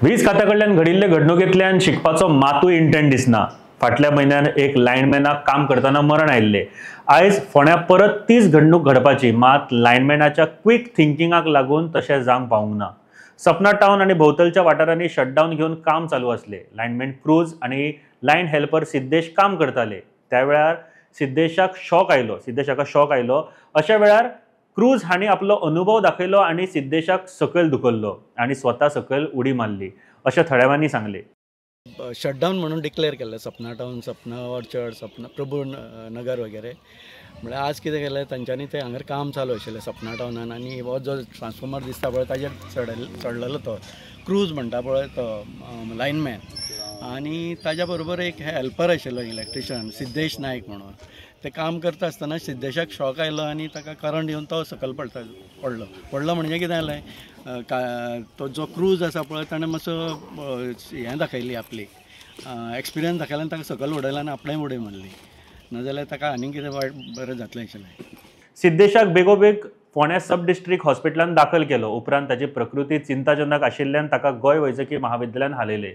वीज खात्या कडल्यान घडिल्ले घडणुकेंतल्यान शिकपाचो मातूय इंटेंट दिसना. फाटल्या म्हयन्यान एक लायनमॅनाक काम करतना मरण आयिल्लें. आयज फोंड्या परत तीच घडणूक घडपाची, मात लायनमॅनाच्या क्विक थिंकिंगाक लागून तशें जावंक पावूंक ना. सपना टावन आनी भोंवतणच्या वाठारांनी शटडावन घेवन काम चालू आसलें. लायनमॅन क्रूज आनी लायन हेल्पर सिद्धेश काम करताले. त्या वेळार सिद्धेशाक शॉक आयलो. अशा वेळार क्रूज हांणी आपलो अनुभव दाखयलो आनी सिद्धेशाक सकयल धुकल्लो आनी स्वता सकयल उडी मारली अशें थळाव्यांनी सांगलें. शटडावन म्हणून डिक्लेअर केल्लें सपना टावन, सपना ऑर्चर्ड, सपना प्रभू नगर वगैरे. म्हळ्यार आज कितें केलें तांच्यांनी, तें हांगर काम चालू आशिल्लें सपना टावनान आनी हो जो ट्रान्सफॉर्मर दिसता पळय ताजेर चडलेलो तो क्रूज म्हणटा पळय तो लायनमॅन आनी ताज्या बरोबर एक हेल्पर आशिल्लो इलेक्ट्रिशियन सिद्धेश नायक म्हणून. ते काम करता आसतना सिद्धेशाक शॉक आयलो आनी ताका करंट येवन तो सकयल पडलो. पडलो म्हणजे कितें जालें, तो जो क्रूज आसा पळय ताणें मातसो हें दाखयली आपली एक्सपिरियन्स दाखयला आनी ताका सकयल उडयला आनी आपणें उडय मारली, नाजाल्यार ताका आनीक कितें वायट बरें जातलें आशिल्लें. सिद्धेशाक बेगोबेग फोंड्या सब डिस्ट्रिक्ट हॉस्पिटलान दाखल केलो. उपरांत ताची प्रकृती चिंताजनक आशिल्ल्यान ताका गोंय वैजकी महाविद्यालयान हालयलें.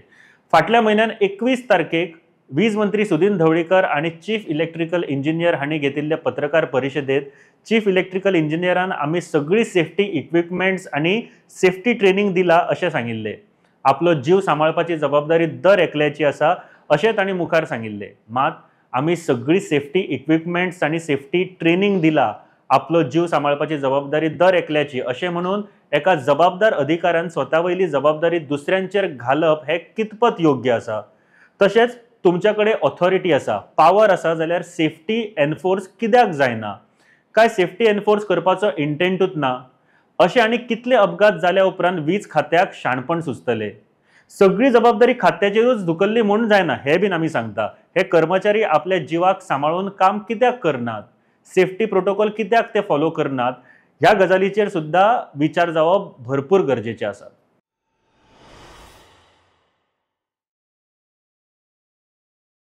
फाटल्या म्हयन्यान 21 तारखेक वीज मंत्री सुदिन ढवळीकर आनी चीफ इलेक्ट्रिकल इंजिनियर हांणी घेतिल्ले पत्रकार परिशदेत चीफ इलेक्ट्रिकल इंजिनियरान आमी सगळी सेफ्टी इक्विपमेंट्स आनी सेफ्टी ट्रेनिंग दिला अशें सांगिल्लें. आपलो जीव सांबाळपाची जबाबदारी दर एकल्याची आसा अशें तांणी मुखार सांगिल्लें. मात आमी सगळी सेफ्टी इक्विपमेंट्स आनी सेफ्टी ट्रेनिंग दिला, आपलो जीव सांबाळपाची जबाबदारी दर एकल्याची अशें म्हणून एका जबाबदार अधिकाऱ्यान स्वता वयली जबाबदारी दुसऱ्यांचेर घालप हें कितपत योग्य आसा? तशेंच तुमच्या कडेन ऑथॉरिटी आसा, पावर आसा जाल्यार सेफ्टी एनफोर्स कित्याक जायना? काय सेफ्टी एनफोर्स करपाचो इंटेंटूच ना? अशे आनी कितले अपघात जाल्या उपरांत वीज खात्याक शाणपण सुचतलें? सगळी जबाबदारी खात्याचेरूच धुकल्ली म्हूण जायना हें बीन आमी सांगता. हे कर्मचारी आपल्या जिवाक सांबाळून काम कित्याक करनात? सेफ्टी प्रोटोकॉल कित्याक ते फॉलो करनात? ह्या गजालीचेर सुद्दां विचार जावप भरपूर गरजेचें आसा.